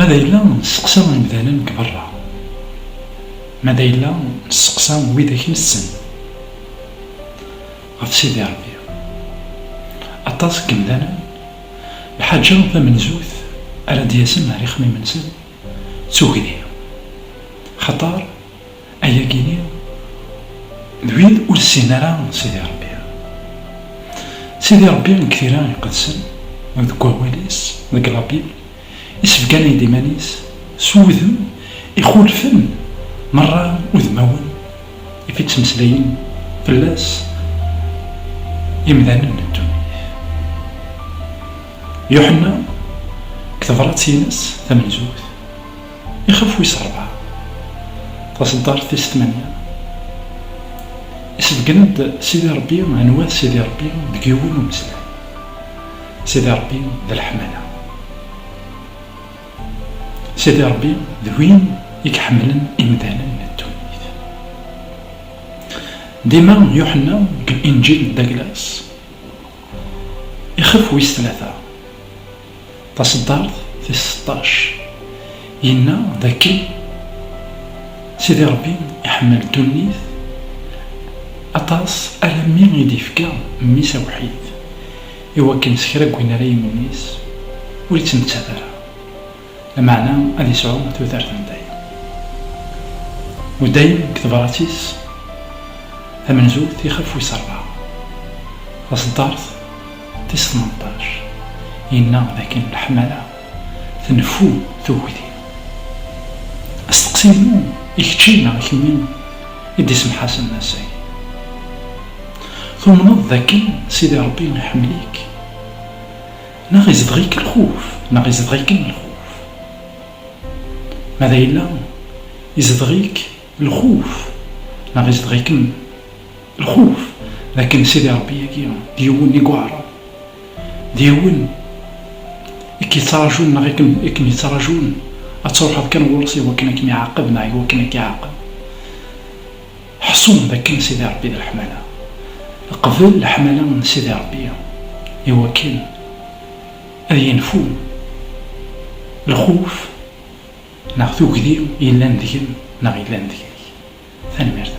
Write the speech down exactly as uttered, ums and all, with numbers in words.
Ma d ayla nesteqsa imdanen deg berra, ma d ayla nesteqsa widak nessen ɣef Sidi Ṛebbi. Aṭas n yimdanen, lḥaǧa tamenzut ara d-yasen ar ixemmimen-nsen d tugdi, xaṭer ayagi-ni d wid ur ssin ara Sidi Ṛebbi. Sidi Ṛebbi deg tira iqedsen, deg wawal-is, deg la Bible, isebgan-d iman-is s wudem ixulfen merra udmawen i yettmeslayen fell-as imdanen n ddunit. Yuḥenna, deg tebrat-ines tamenzut, ixef wis ṛebɛa, taṣeddart tis tmanya, isebgen-d Sidi Ṛebbi anwa d Sidi Ṛebbi deg yiwen umeslay. Sidi Ṛebbi d leḥmala. Sidi Ṛebbi d win i iḥemmlen imdanen n ddunit. Dima Yuḥenna deg Inǧil n Daglas, ixef wis tlata, taṣeddart tis seṭṭac, yenna dakken Sidi Ṛebbi iḥemmel ddunit aṭas alammi i d-ifka mmi-s awḥid, i wakken s kra n win ara yumnen yis ur yettmettat ara. Lameɛna ad yesɛu tudert n dayem. U dayem deg tebrat-is tamenzut, ixef wis ṛebɛa, taṣeddart tis tmenṭac, yenna dakken leḥmala tneffu tugdi. Asteqsi-inu i kečči neɣ i kemmi i d-isemḥasen ass-agi. Tumneḍ dakken Sidi Ṛebbi iḥemmel-ik? Neɣ izedɣ-ik lxuf? Neɣ izedɣ-ikem lxuf? Ma d ayla izedɣ-ik lxuf, neɣ izedɣ-ikem lxuf dakken Sidi Ṛebbi-agi d yiwen i yuɛren, d yiwen i k-yettraǧun neɣ i kem-, i kem-yettraǧun ad truḥeḍ kan ɣur-s i wakken ad kem-iɛaqeb neɣ i wakken ad k-iɛaqeb. Ḥṣu dakken Sidi Ṛebbi d leḥmala. Qbel leḥmala n Sidi Ṛebbi i wakken ad yenfu lxuf neɣ tugdi yellan deg-m neɣ yellan deg-k. Tanemmirt.